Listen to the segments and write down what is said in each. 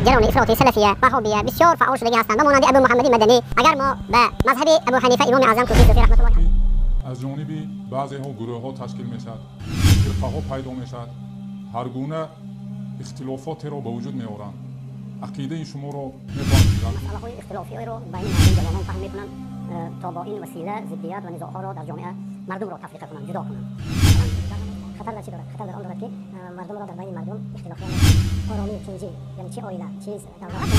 جریان افراطی سلفیه وهابیه بسیار فعال شدگی هستند به مانند ابو محمد مدنی. اگر ما به مذهب ابو حنیفه امام اعظم کوفی صوفی رحمت الله از جانب بعضی ها گروه ها تشکیل میشد، فرقه ها پیدا میشد، هر گونه اختلافات را به وجود میآورند. عقیده شما را می‌خواهند. مسئله های اختلافی رو بین مردم جوانان فهم میکنند تا با این وسیله ضدیت و نزاع ها را در جامعه مردم را تفریقه کنند، جدا کنند. خطر در چی دارد؟ خطر در آن دارد که مردم را در بین مردم اختلافی آرامی تنجی، یعنی چه عائله چیز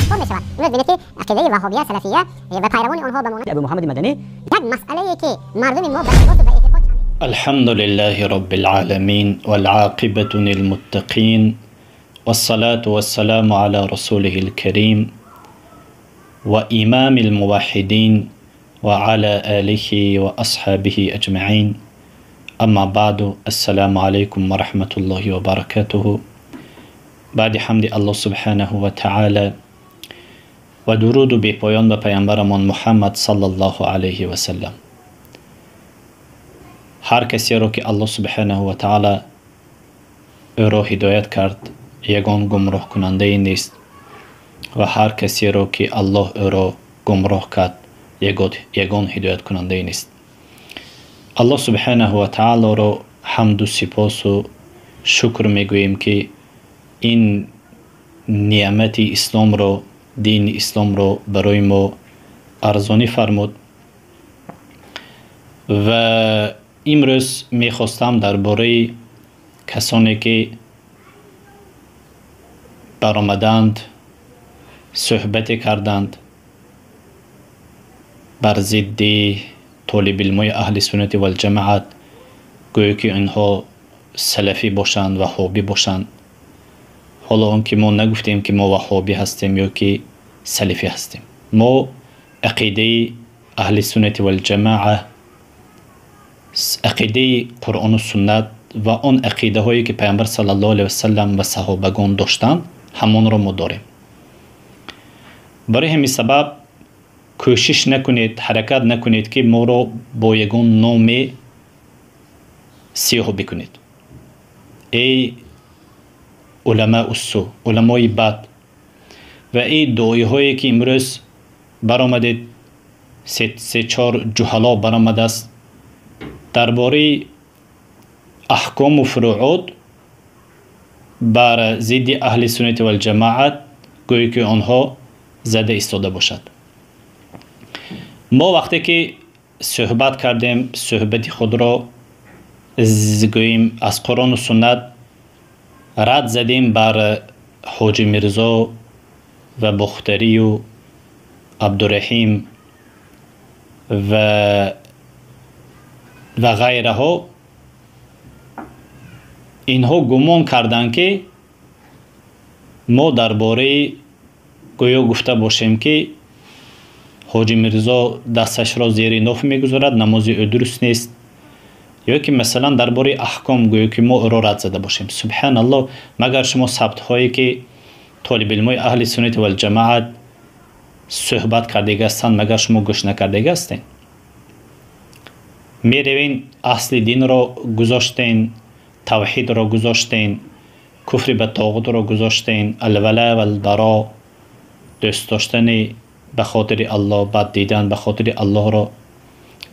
دولت میشود. امروز ببینید که عقیده وهابیه سلفیه و پیروان آنها به مانند ابو محمد مدنی یک مسئله ای که مردم ما به ارتباط و اعتقاد. الحمد لله رب العالمين والعاقبة للمتقين والصلاة والسلام على رسوله الكريم وإمام الموحدين وعلى آله وأصحابه أجمعين. أما بعد، السلام عليكم ورحمة الله وبركاته. بعد حمد الله سبحانه وتعالى ودرود بپایان به پیامبرمان محمد صلی الله علیه و سلم. هر کسی رو که الله سبحانه و تعالی او را هدایت کرد یگان گمراه کننده نیست و هر کسی رو که الله او را گمراه کرد یگان هدایت کننده نیست. الله سبحانه و تعالی را حمد و سپاس و شکر میگوییم که این نعمت اسلام را، دین اسلام را برای ما ارزانی فرمود. و امروز میخواستم درباره کسانی که برآمدند، صحبت کردند بر ضد طالب علمای اهل سنت و الجماعت، گویا که اینها سلفی باشند، وهابی باشند. حالا آن که ما نگفتیم که ما وهابی هستیم یا که سلفی هستیم، ما عقیده اهل سنت و الجماعه، عقیده قرآن و سنت و آن عقیده هایی که پیامبر صلی الله علیه و سلم و صحابگان داشتند همان را ما داریم. برای همین سبب کوشش نکنید، حرکت نکنید که ما را با یگان نام سیاه بکنید. ای علماء السوء، علمای بد و ای دعایی هایی که امروز برآمدید، سه چهار جهلا برآمده است درباره احکام و فروعات بر ضد اهل سنت و الجماعت، گویی که آنها زده ایستاده باشد. ما وقتی که صحبت کردیم، صحبت خود را گوییم از قرآن و سنت رد زدیم بر حاجی میرزا و بختری و عبدالرحیم و غیره ها. اینها گمان کردند که ما درباره گویا گفته باشیم که حاجی میرزا دستش را زیر ناف میگذارد، نماز او درست نیست، یا که مثلا درباره احکام گویا که ما او را رد زده باشیم. سبحان الله، مگر شما ثبت هایی که طالب علمای اهل سنت و الجماعت صحبت کرده هستند مگر شما گوش نکرده هستین؟ میروین اصل دین را گذاشتین، توحید را گذاشتین، کفر به طاغوت را گذاشتین، الولا و البرا، دوست داشتن به خاطر الله، بد دیدن به خاطر الله را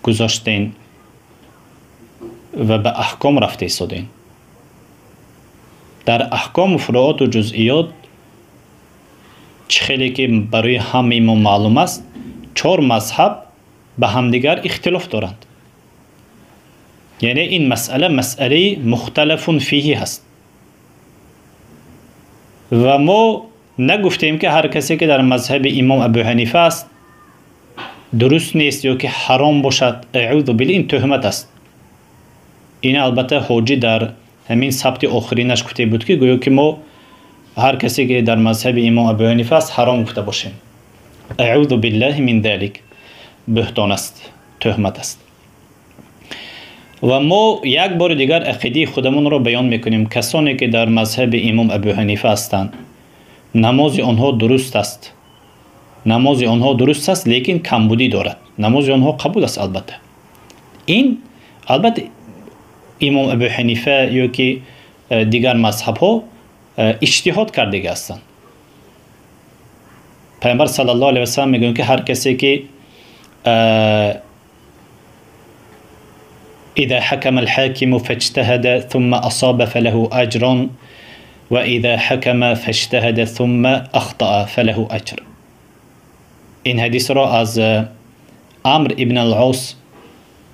گذاشتین و به احکام رفته ایستادین. در احکام و فروعات و جزئیات چه خیلی که برای همه ما معلوم است، چهار مذهب به همدیگر اختلاف دارند. یعنی این مسئله مسئله مختلف فیه هست و ما نگفتیم که هر کسی که در مذهب امام ابو حنیفه است درست نیست یا که حرام باشد. اعوذ بالله، این تهمت است. این البته حاجی در همین ثبت آخرینش گفته بود که گویا که ما هر کسی که در مذهب امام ابو حنیفه است حرام گفته باشیم. اعوذ بالله من ذلک، بهتان است، تهمت است. و ما یک بار دیگر عقیده خودمون را بیان میکنیم. کسانی که در مذهب امام ابو حنیفه هستند نماز آنها درست است، نماز آنها درست است، لیکن کمبودی دارد. نماز آنها قبول است البته. این البته امام ابو حنیفه یا که دیگر مذهب ها اجتهاد کرده هستند. Пайғамбар саллаллоҳу алайҳи васаллам мегӯянд, ки ҳар касе ки إذا حكم الحاكم فاجتهد ثم أصاب فله أجر وإذا حكم فاجتهد ثم أخطأ فله أجر. این حدیث را از عمرو ابن العاص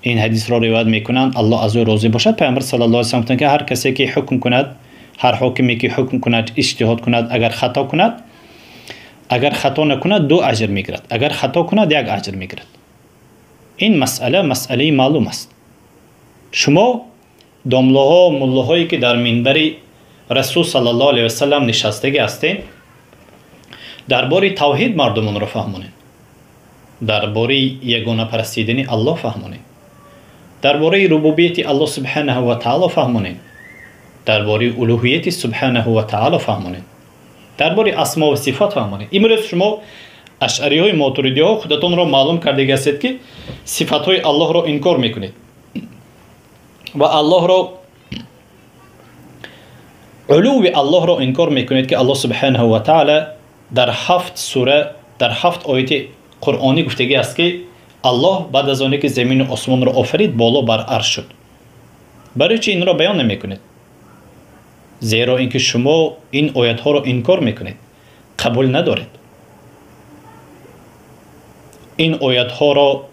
این حدیث را روایت میکنند، الله از او راضی باشد. پیامبر صلی الله علیه و سلم گفتند که هر کسی که حکم کند، هر حاکمی که حکم کند، اجتهاد کند، اگر خطا کند، اگر خطا نکند دو اجر میگیرد، اگر خطا کند یک اجر میگیرد. این مسئله مسئله معلوم است. شما داملاها ملاهایی که در منبر رسول صلی الله علیه و سلم نشستگی هستین، درباره توحید مردمان را فهمونین، درباره یگانه پرستیدن الله فهمونین، درباره ربوبیت الله سبحانه و تعالی فهمونین، درباره الوهیت سبحانه و تعالی فهمونین، درباره اسما و صفات فهمونین. امروز شما اشعری های ماتریدی ها خودتان را معلوم کرده هستید که صفات های الله را انکار میکنید و الله را، علو الله را انکار میکنید که الله سبحانه و تعالی در 7 سوره، در 7 آیت قرآنی گفتگی است که الله بعد از آنکه زمین و آسمان را آفرید بالا بر عرش شد. برای چی این را بیان نمیکنید؟ زیرا اینکه شما این آیت ها را انکار میکنید، قبول ندارید. این آیت ها را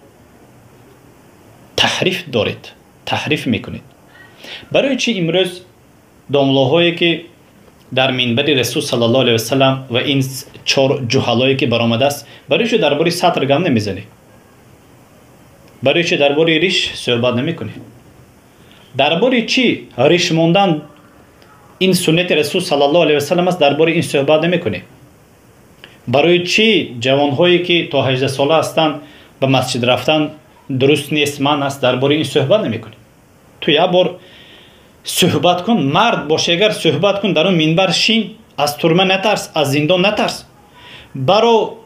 تحریف دارید، تحریف میکنید. برای چی امروز داملاهایی که در منبر رسول صلی الله علیه و سلم و این 4 جهالایی که برآمده است، برای چی درباره سطر گم نمیزنی؟ برای چی درباره ریش صحبت نمیکنی؟ درباره چی ریش موندن این سنت رسول صلی الله علیه و سلم است، درباره این صحبت نمیکنی؟ برای چی جوانهایی که تا 18 ساله هستند به مسجد رفتن درست نیست، من است، درباره این صحبت نمیکنی؟ تو یک بار صحبت کن، مرد باشه اگر صحبت کن، در اون منبر شین، از ترمه نترس، از زندان نترس، برو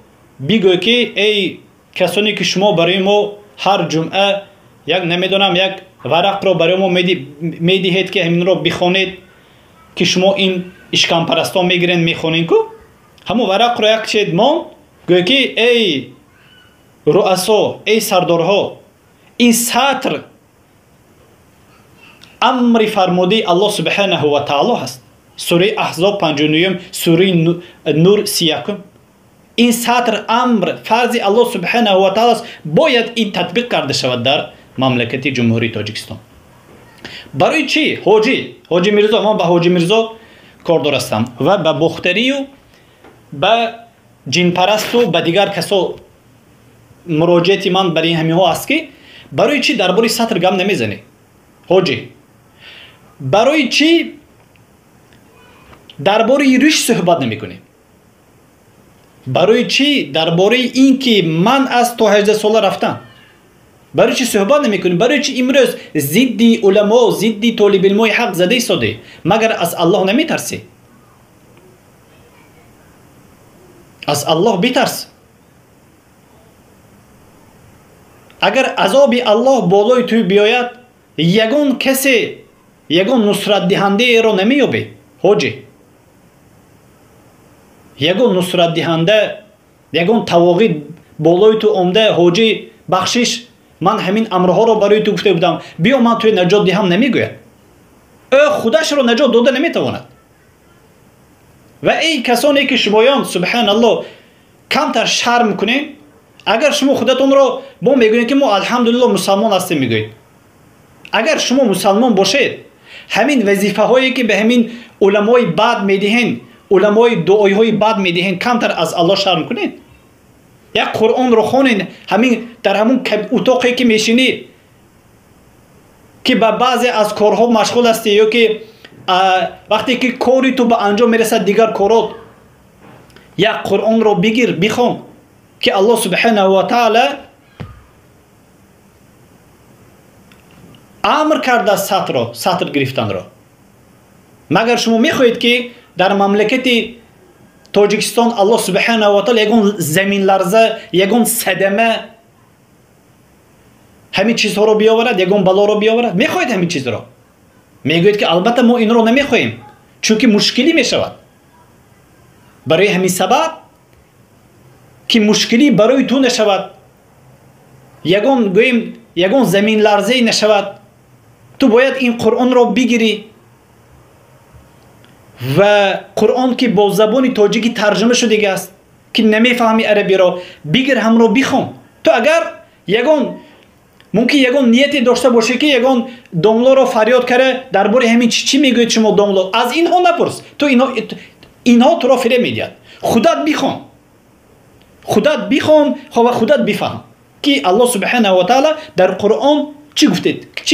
بگو که ای کسانی که شما برای ما هر جمعه یک نمیدونم یک ورق رو برای ما میدهید که همین رو بخونید که شما این اشکام پرستان میگیرین میخونین، کو همون ورق رو یک چید ما گوی که ای رؤسا، ای سردارها، این سطر امر فرموده الله سبحانه و تعالی هست. سوره احزاب 59، سوره نور 31. این سطر امر فرض الله سبحانه و تعالی است، باید این تطبیق کرده شود در مملکت جمهوری تاجیکستان. برای چی حاجی میرزا، من به حاجی میرزا کار دارستم و به بختری و به جن پرست و به دیگر کسا مراجعت من برای همین ها است که برای چی درباره سطر گم نمیزنی حاجی؟ برای چی درباره ریش صحبت نمیکنی؟ برای چی درباره این که من از تا 18 ساله رفتم برای چی صحبت نمیکنی؟ برای چی امروز ضد علما، ضد طالب علمای حق زده ایستاده؟ مگر از الله نمیترسی؟ از الله بترس. اگر عذاب الله بالای تو بیاید، یگان کسی، یگان نصرت دهنده را نمییابی حاجی. یگان نصرت دهنده، یگان تواقید بالای تو آمده، حاجی بخشش، من همین امرها را برای تو گفته بودم، بیا من توی نجات دهم، نمیگوید. او خودش را نجات داده نمیتواند. و ای کسانی که شمایان سبحان الله کمتر شرم کنین، اگر شما خودتون را با میگویید که ما الحمدلله مسلمان هستیم میگویید، اگر شما مسلمان باشید، همین وظیفه هایی که به همین علمای بد میدهین، علمای دعای های بد میدهین، کمتر از الله شرم کنید. یک قرآن رو خوانین، همین در همون اتاقی که میشینی که به بعضی از کارها مشغول هستی، یا که وقتی که کاری تو به انجام میرسد دیگر کارات، یک قرآن رو بگیر بخوان که الله سبحانه و تعالی امر کرده سطر را، سطر گرفتن را. مگر شما میخواهید که در مملکت تاجیکستان الله سبحانه و تعالی یگان زمین لرزه، یگان صدمه، همین چیزها رو بیاورد، یگان بلا رو بیاورد؟ میخواهید همین چیز را؟ میگویید که البته ما این رو نمیخواهیم، چون که مشکلی میشود. برای همین سبب ки мушкилӣ барои ту нашавад, ягон гӯем ягон заминларзае нашавад, ту бояд ин Қуръонро бигирӣ ва Қуръон ки бо забони тоҷикӣ тарҷума шудагӣ аст, ки намефаҳми арабиро, бигир ҳамро бихон. Ту агар ягон мумкин ягон нияте дошта бошӣ, ки ягон домлоро фарёд карда дар бораи ҳамин чӣ мегӯед шумо домло, аз инҳо напурс. Ту инҳо туро фиреб медиҳад. Худат бихон, худат бихон ва худат бифаҳм, ки Аллоҳ субҳанаҳу ва таъала дар Қуръон чӣ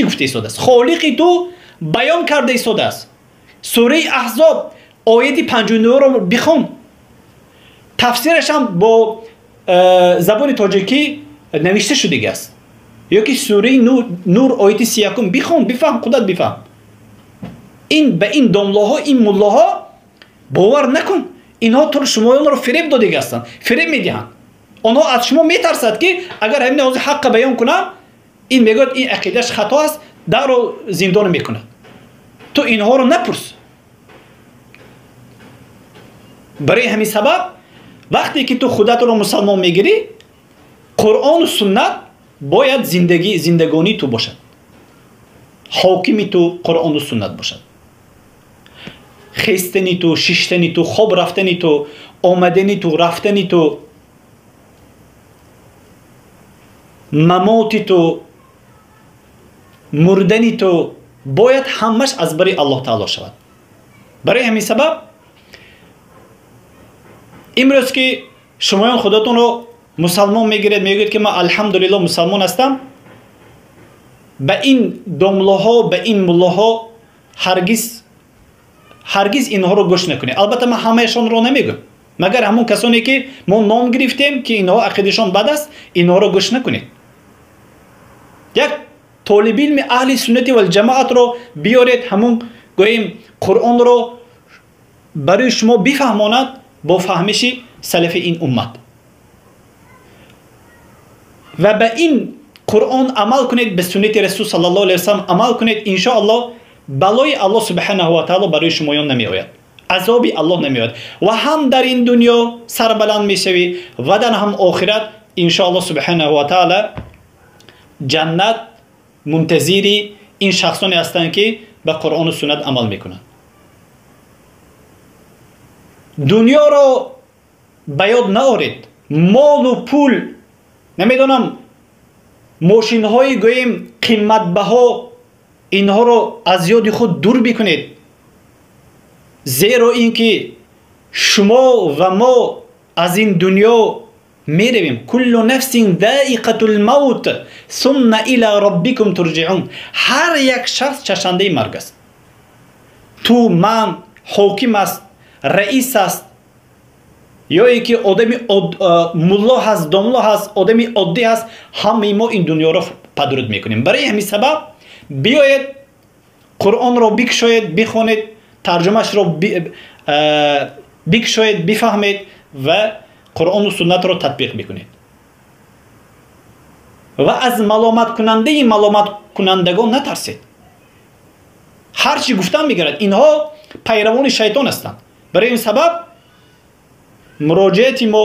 гуфта истодааст. Холиқи ту баён карда истодааст. Сураи Аҳзоб ояти 59-ро бихон, тафсираш ҳам бо забони тоҷикӣ навишта шудагӣ аст. Ё ки сураи Нур ояти 31 бихон, бифаҳм, худат бифаҳм. Ин ба ин домлоҳо, ин муллоҳо бовар накун. Инҳо туро шумоёнро фиреб додагӣ ҳастанд, фиреб медиҳанд. Онҳо аз шумо метарсад, ки агар ҳамин ҳозир ҳаққа баён кунам, ин мегӯяд ин ақидаш хато аст, дарро зиндон мекунад. Ту инҳоро напурс. Барои ҳамин сабаб вақте ки ту худатро мусалмон мегирӣ, Қуръону суннат бояд зиндагонии ту бошад, ҳокими ту Қуръону суннат бошад. Хестани ту, шиштани ту, хоб рафтани ту, омадани ту, рафтани ту, мамоти ту, мурдани ту бояд ҳамаш аз барои Аллоҳ таъоло шавад. Барои ҳамин сабаб имрӯз ки шумоён худатонро мусалмон мегиред, мегӯед ки ман алҳамдулиллоҳ мусалмон ҳастам, ба ин домлоҳо, ба ин муллоҳо ҳаргиз ҳаргиз инҳоро гӯш накунед. Албатта ман ҳамаашонро намегӯям, магар ҳамон касоне ки мо ном гирифтем, ки инҳо ақидашон бад аст, инҳоро гӯш накунед. Як толибилми аҳли суннати валҷамоатро биёред, ҳамон гӯем Қуръонро барои шумо бифаҳмонад бо фаҳмиши салафи ин уммат ва ба ин Қуръон амал кунед, ба суннати Расул саллаллоҳу алайҳи васаллам амал кунед, иншоаллоҳ балои Аллоҳ субҳанаҳу ва таъоло барои шумоён намеояд, азоби Аллоҳ намеояд ва ҳам дар ин дунё сарбаланд мешавӣ ва дар ҳам охират иншоаллоҳ субҳанаҳу ва таъоло ҷаннат мунтазири ин шахсоне ҳастанд, ки ба Қуръону суннат амал мекунанд. Дунёро ба ёд наоред, молу пул, намедонам мошинҳои гӯем қиматбаҳо, инҳоро аз ёди худ дур бикунед, зеро ин ки шумо ва мо аз ин дунё меравем. Куллу нафсин даиқатул мавт сумма ила роббикум турҷиун. Ҳар як шахс чашандаи марг аст. Ту, ман, ҳоким аст, раис аст, ё ин ки одами мулло ҳаст, домло ҳаст, одами оддӣ ҳаст, ҳамаи мо ин дунёро падруд мекунем. Барои ҳамин сабаб биёед Қуръонро бикушоед, бихонед, тарҷумаашро бикушоед, бифаҳмед ва Қуръону суннатро татбиқ бикунед ва аз маломаткунандаи маломаткунандагон натарсед. Ҳар чӣ гуфтан мегирад, инҳо пайравони шайтон ҳастанд. Барои ин сабаб муроҷиати мо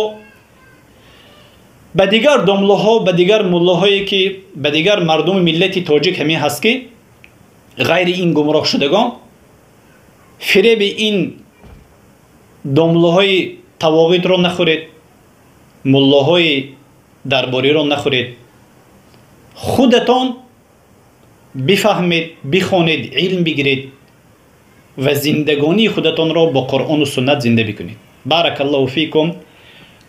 ба дигар домлоҳо, ба дигар муллоҳое ки ба дигар мардуми миллати тоҷик ҳамин ҳаст, ки ғайри ин гумроҳшудагон фиреби ин домлоҳои тавоғидро нахӯред, муллоҳои дарбориро нахӯред, худатон бифаҳмед, бихонед, илм бигиред ва зиндагонии худатонро бо Қуръону суннат зинда бикунед. Баракаллоҳу фикум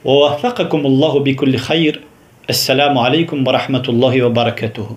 ва ваффақакум Аллоҳу бикулли хайр. Ассалому алайкум ва раҳматуллоҳи ва баракатуҳу.